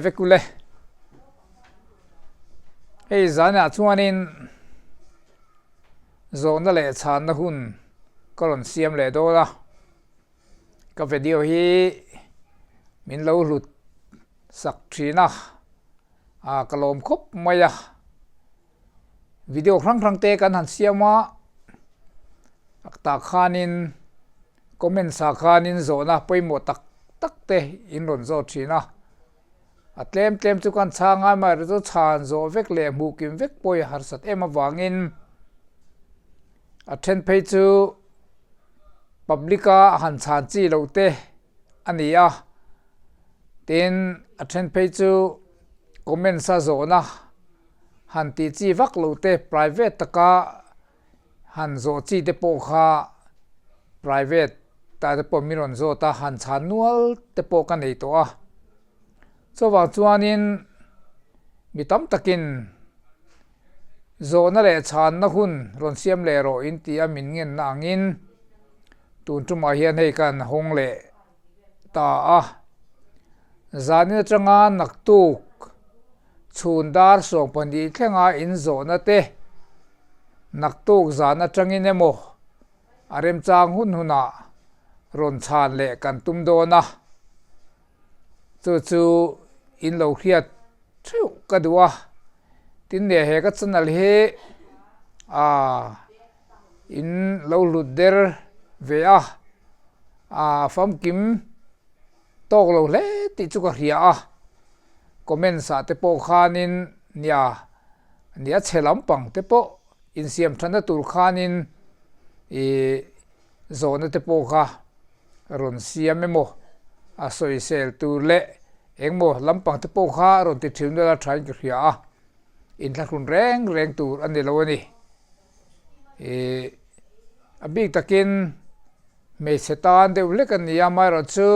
Vek ule. Hei zanah chuanin zawhna leh chhanna hun ka rawn siam leh dawn a, ka video hi min lo hlut sak thin a, ah ka lawm khawp mai a, video hrang hrang te kan han siam a, tah khanin Comments ah khanin zawhna pawimawh tak tak te in rawn zawt thin a, a tlem tlem chu kan chhang a, amaherawhchu chu chhan zawh vek leh hmuh kim vek pawh i harsat em avangin a then phei chu public a han chhan chi loh te a ni a, tin a then phei chu comments a zawhna han tih chi vak loh te private taka Han zawh chi te pawh kha private ah te pawh min rawn zawt a, han chhan nual te pawh ka nei tawh a. Chuvang chuanin mi tam takin zawhna leh chhanna hun rawn siam leh rawh in ti a min ngenna angin tun tumah hian hei kan hawng leh ta a. Zanin atanga naktuk Chhun dar 12 thlenga inzawhna te, naktuk zan atangin emaw a remchang hun hunah rawn chhan leh kan tum dawn a, chu chu in lo hriat theuh ka duh a, tin leh he ka channel hi aaa in lo hlut der ve a, aa famkim. Tawk lo hle tih chu ka hria a, comments ah te pawh khanin nia nia chhe lampang te pawh insiam thatna tur khanin ih zawhna te pawh kha rawn siam emaw a sawisel tur leh engmaw lampang te pawh kha rawn ti thin vel a thain ka hria a, inthlahrun reng reng tur a ni lo a ni. Ih a bik takin. Hmeichhe tan deuh hlek a ni a, amaherawhchu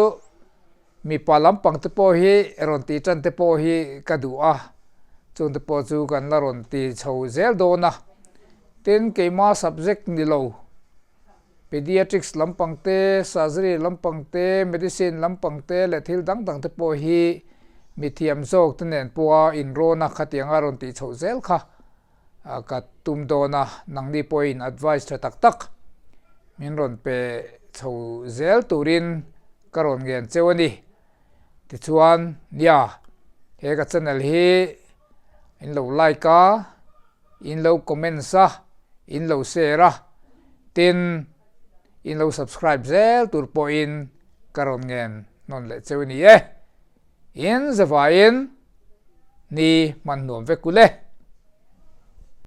mipa lampang te pawh hi rawn tih tan te pawh hi ka duh a, chung te pawh chu kan la rawn ti chho zel dawn a. Tin, keima subject ni lo, pediatrics lampang te, surgery lampang te, medicine lampang te leh thil dang dang te pawh hi mithiam zawk te nen pawha inrawn a khatianga rawn tih chhoh zel kha. Ka tum dawn a, nangni pawhin advice tha tak tak min rawn pe chho zel turin ka rawn ngen cheu a ni. Tichuan, nia, he ka channel hi in lo like a, in lo comments a, in lo share a, tin in lo subscribe zel tur pawhin ka rawn ngen nawn leh cheu a ni e. In zavaiin ni hman nuam vek u le.